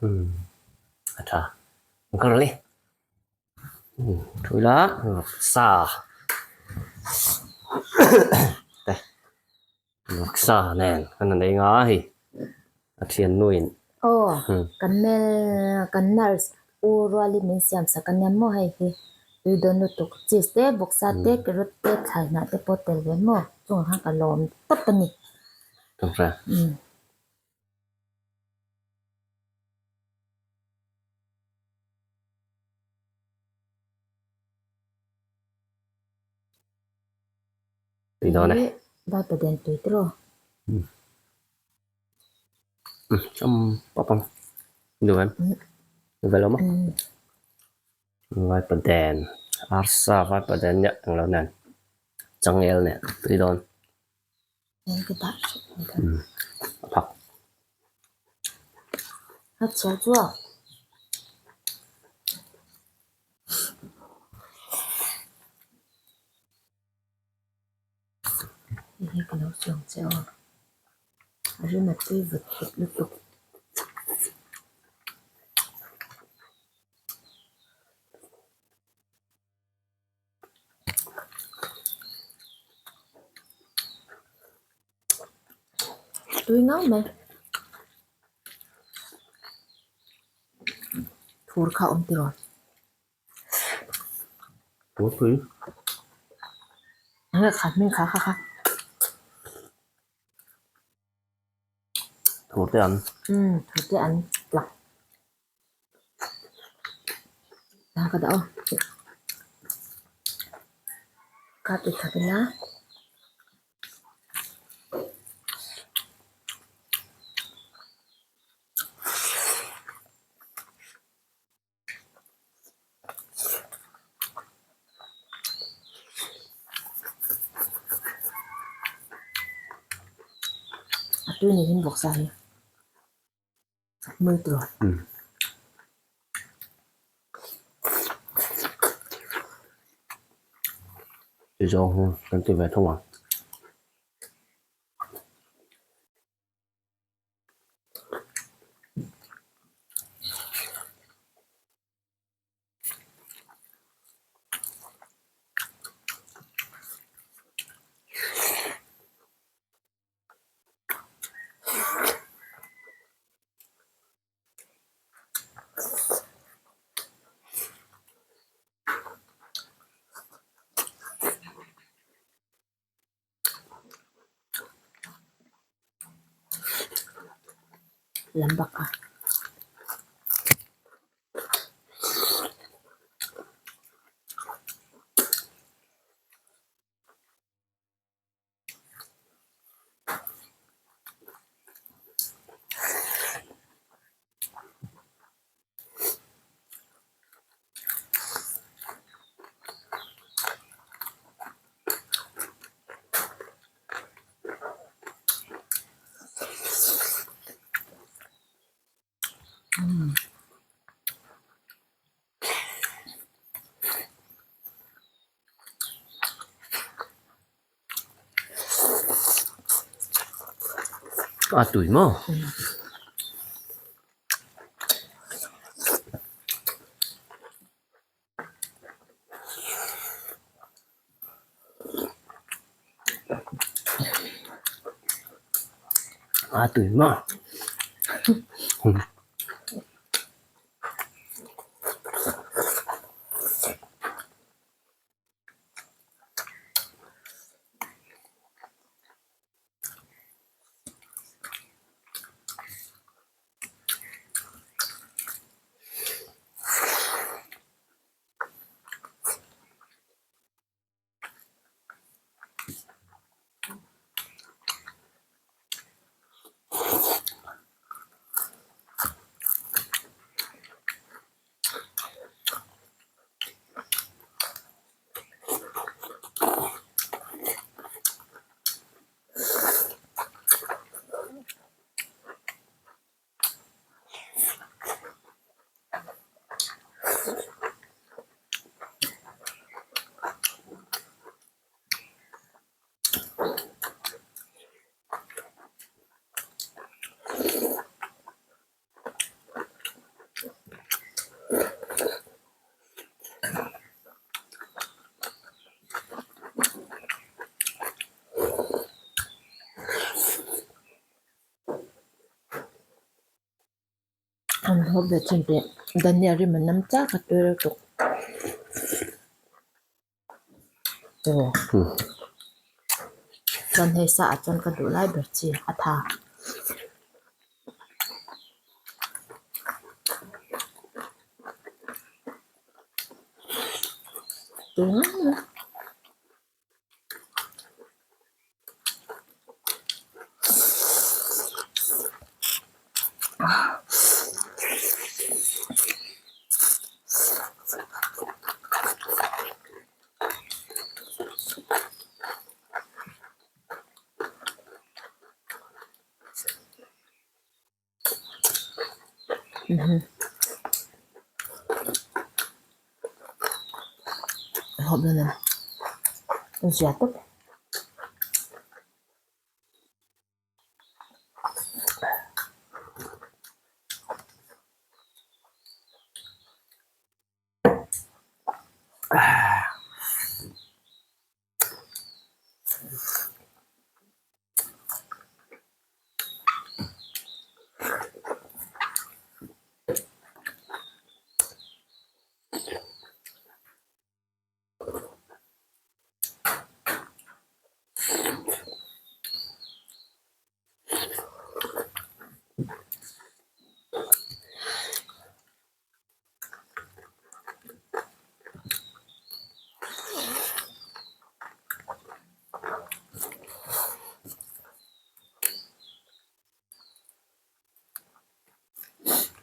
Umm a tha ang kha rawh le thu ila sa te sa nen kan han ei nga hei a thiannu in Aw kan mel kan nurse u rualin min siam sak a nia maw hei hi tui dawn lutuk cheese te vawksa te carrot te thlai hnah te pawh tel ve maw chungah khan ka lawm tawp a ni. Tui dawn e. Vaipaden tui tiraw? Cham pawp ang. Duh em? Duh ve lo maw? Vaipaden arsa vaipaden nia englo nen changel nen tui dawn. A phak. A chhiar chu a. Hei hi ka lo sawi che aw. A rim a tui vut vut lutuk. Tui ngau mai. Thur kha awm tiraw? Thur tui. Enge kha hming kha kha kha. Thur te an. Umm thur te an tlak. Ka dah aw. Ka ti khat ila. A tui ni hin bawk sa hi. Mui tur. Ti zawng hi kan ti ve thung ang. Lam bak a. A tui maw? A tui maw? hawp ve thin teh dhania rim an nam chak a tui reuh tuk aw chuan hei sa ah chuan ka duh lai ber chi a tha. Zia tawp.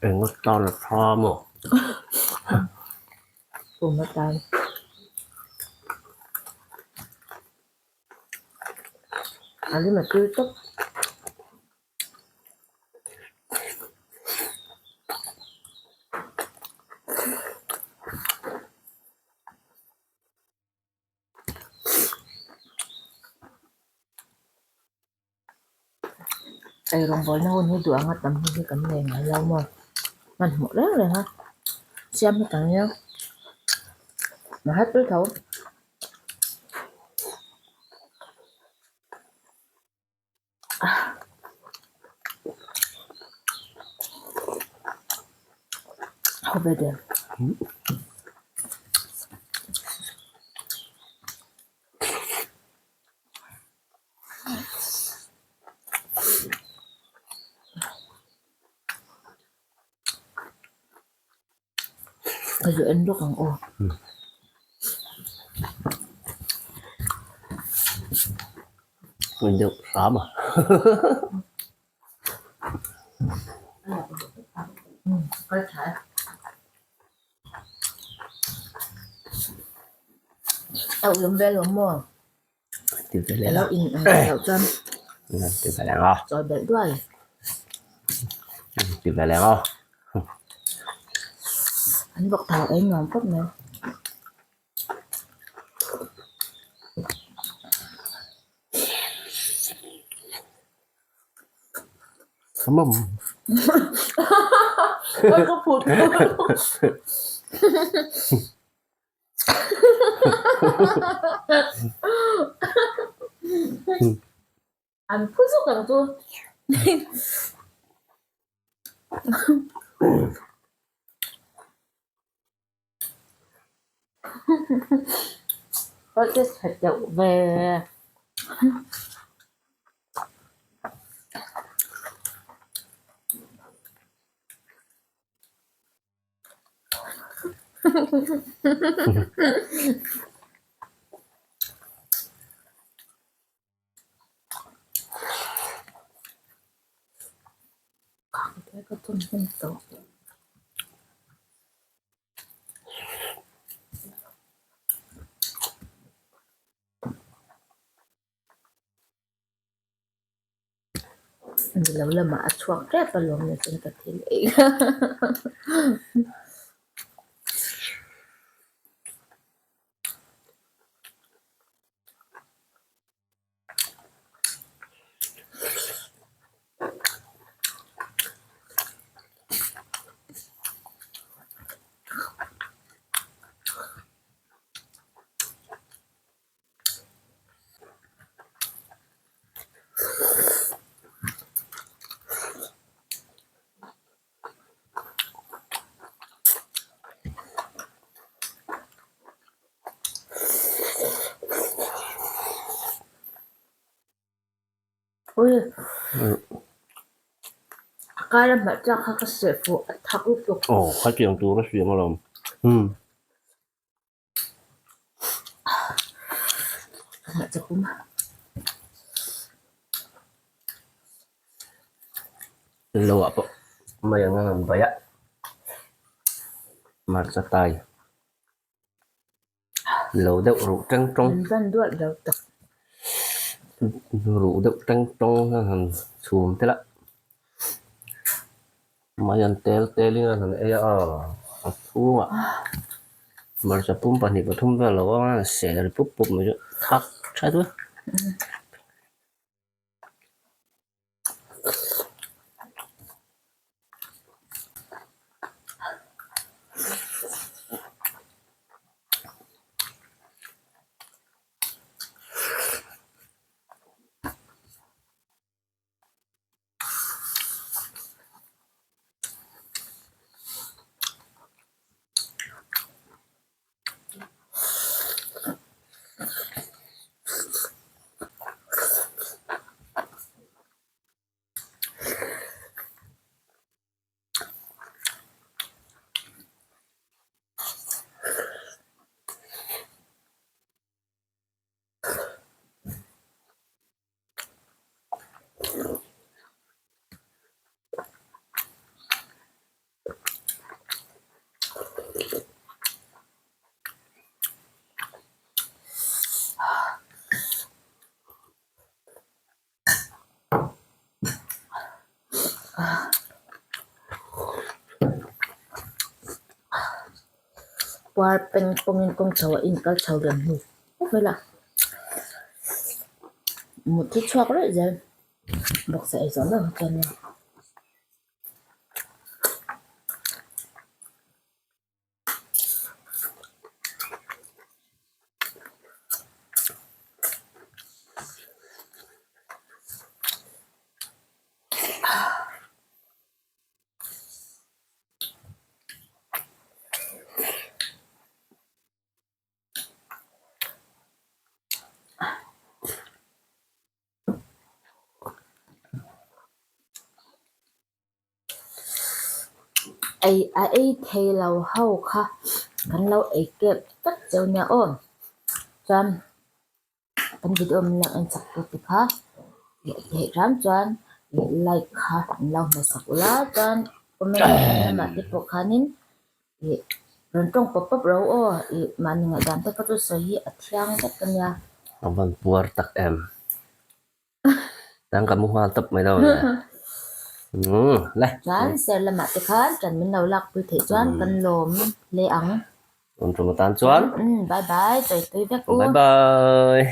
Eng atan a tha maw? Pum atan. A rim a tui tawp. Ei rawngbawlna hun hi duh anga tam hun hi kan nei ngai lo maw hmanhmawh reng reng a siam hi tam nia a hat pui tho. Ho ve der. Ka zu en lawk ang aw. Hmun deuh hram a. A awm vel awm maw? Ti ve leh Alo in ang loh chuan Ti ve leh ang chawi belh duai. Ti ve leh ang An vawk thau ei nuam khawp mai. Ka phut. An phu zuk ang chu. Hawlh te chhe deuh ve. Ka tum hnem tawh. Ni lo lamah a chhuak tep alawm ni chuan ka thil ei a. Ui. A kar a hmah tlak kha ka seh fuh a thak lutuk. Aw khatiang tur a siam alawm. Umm. Hmah che pum. Lo ah pawh mai ang a han bai a. Hmarcha tai. Lo deuh ruh teng tawng. Min van duat lo tak. Ruh deuh teng tawng a han chhum tel a. Mai an tel tel in a han ei a a chhungah hmarcha pum pahnih pathum vel lo awm a seh ri pup pup mai chu thak tha deuh a. Puar peng pawngin kawng chho a inkal chho reng hnu vel a mut hi chhuak reuh zel bawksa ei zawh meuh chuan nia. Ei a ei thei lo ho kha kan lo ei kep vek cheu nia aw chuan kan video min lo en chak tawh te kha leh theih hram chuan leh like kha an lo hmasa ula chuan comment lamah te pawh khanin ih rawn tawng pawp pawp ro aw ih mahni ngaihdan te kha chu sawi hi a thiang vek a nia. A van puar tak em. Tang ka mu nghal tawp mai lo le. Umm le. Chuan ser lamah te khan kan min lo lak pui theih chuan kan lawm hle ang. Rawn tum atan chuan. Umm bye bye chawi tui vek u. Bye bye.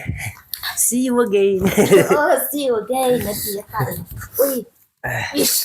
See you again. Oh see you again a ti a kha. Ui. Ish.